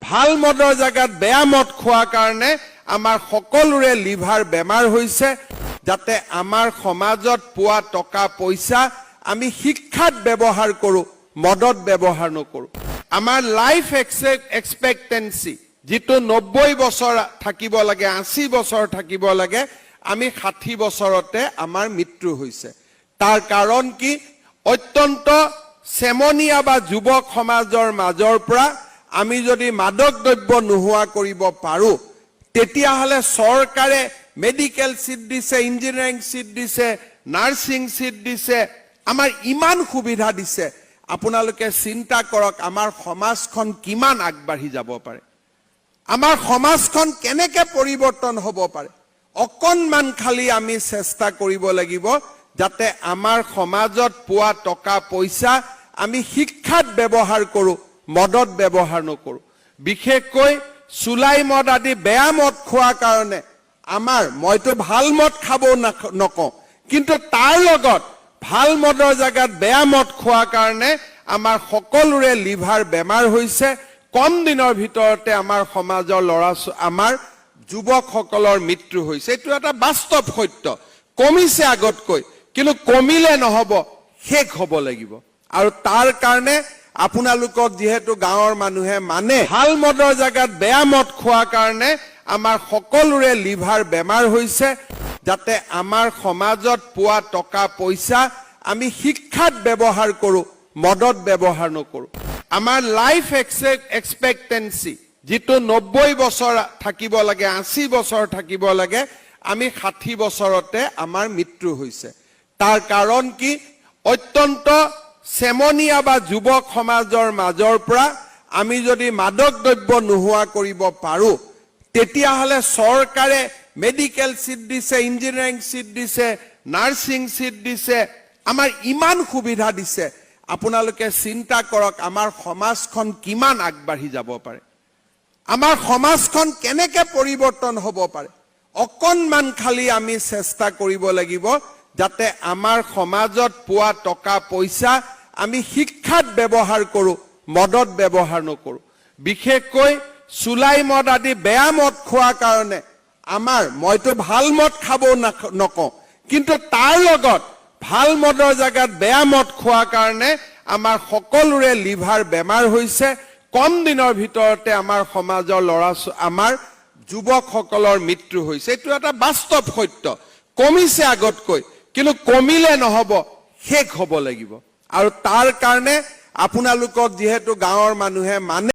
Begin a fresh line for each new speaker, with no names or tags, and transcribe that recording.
ভাল মদৰ জেগাত বেয়া মদ খোৱাৰ কাৰণে আমাৰ সকলোৰে লিভাৰ বেমাৰ হৈছে। যাতে আমাৰ সমাজত পোৱা টকা পইচা আমি শিক্ষাত ব্যৱহাৰ কৰোঁ, মদত ব্যৱহাৰ নকৰোঁ। আমাৰ লাইফ এক্সপেক্টেঞ্চি যিটো 90 বছৰ থাকিব লাগে, 80 বছৰ থাকিব লাগে, আমি 60 বছৰতে আমাৰ মৃত্যু হৈছে। তাৰ কাৰণ কি? অত্যন্ত চেমনীয়া বা যুৱক সমাজৰ মাজৰ পৰা আমি যদি মাদক দ্ৰব্য নোহোৱা কৰিব পাৰোঁ, তেতিয়াহ'লে চৰকাৰে মেডিকেল ছিট দিছে, ইঞ্জিনিয়াৰিং ছিট দিছে, নাৰ্ছিং ছিট দিছে, আমাৰ ইমান সুবিধা দিছে। আপোনালোকে চিন্তা কৰক, আমাৰ সমাজখন কিমান আগবাঢ়ি যাব পাৰে, আমাৰ সমাজখন কেনেকে পৰিৱৰ্তন হ'ব পাৰে। অকণমান খালি আমি চেষ্টা কৰিব লাগিব, যাতে আমাৰ সমাজত পোৱা টকা পইচা আমি শিক্ষাত ব্যৱহাৰ কৰোঁ, মদত ব্যৱহাৰ নকৰোঁ। বিশেষকৈ চুলাই মদ আদি বেয়া মদ খোৱাৰ কাৰণে আমাৰ, মইতো ভাল মদ খাবও নকওঁ, কিন্তু তাৰ লগত ভাল মদৰ জেগাত বেয়া মদ খোৱাৰ কাৰণে আমাৰ সকলোৰে লিভাৰ বেমাৰ হৈছে। কম দিনৰ ভিতৰতে আমাৰ সমাজৰ ল'ৰা আমাৰ যুৱকসকলৰ মৃত্যু হৈছে। এইটো এটা বাস্তৱ সত্য। কমিছে আগতকৈ, কিন্তু কমিলে নহ'ব, শেষ হ'ব লাগিব। আৰু তাৰ কাৰণে আপোনালোকক যিহেতু গাঁৱৰ মানুহে মানে, ভাল মদৰ জেগাত বেয়া মদ খোৱাৰ কাৰণে আমাৰ সকলোৰে লিভাৰ বেমাৰ হৈছে। যাতে আমাৰ সমাজত পোৱা টকা পইচা আমি শিক্ষাত ব্যৱহাৰ কৰোঁ, মদত ব্যৱহাৰ নকৰোঁ। আমাৰ লাইফ এক্সপেক্টেঞ্চি যিটো 90 বছৰ থাকিব লাগে, 80 বছৰ থাকিব লাগে, আমি 60 বছৰতে আমাৰ মৃত্যু হৈছে। তাৰ কাৰণ কি? অত্যন্ত চেমনীয়া বা যুৱক সমাজৰ মাজৰ পৰা আমি যদি মাদক দ্ৰব্য নোহোৱা কৰিব পাৰোঁ, তেতিয়াহ'লে চৰকাৰে মেডিকেল ছিট দিছে, ইঞ্জিনিয়াৰিং ছিট দিছে, নাৰ্ছিং ছিট দিছে, আমাৰ ইমান সুবিধা দিছে। আপোনালোকে চিন্তা কৰক, আমাৰ সমাজখন কিমান আগবাঢ়ি যাব পাৰে, আমাৰ সমাজখন কেনেকে পৰিৱৰ্তন হ'ব পাৰে। অকণমান খালি আমি চেষ্টা কৰিব লাগিব, যাতে আমাৰ সমাজত পোৱা টকা পইচা আমি শিক্ষাত ব্যৱহাৰ কৰোঁ, মদত ব্যৱহাৰ নকৰোঁ। বিশেষকৈ চুলাই মদ আদি বেয়া মদ খোৱাৰ কাৰণে আমাৰ, মইতো ভাল মদ খাবও নকওঁ, কিন্তু তাৰ লগত ভাল মদৰ জেগাত বেয়া মদ খোৱাৰ কাৰণে আমাৰ সকলোৰে লিভাৰ বেমাৰ হৈছে। কম দিনৰ ভিতৰতে আমাৰ সমাজৰ ল'ৰা আমাৰ যুৱকসকলৰ মৃত্যু হৈছে। এইটো এটা বাস্তৱ সত্য। কমিছে আগতকৈ, কিন্তু কমিলে নহ'ব, শেষ হ'ব লাগিব। আৰু তাৰ কাৰণে আপোনালোকক যিহেতু গাঁৱৰ মানুহে মানে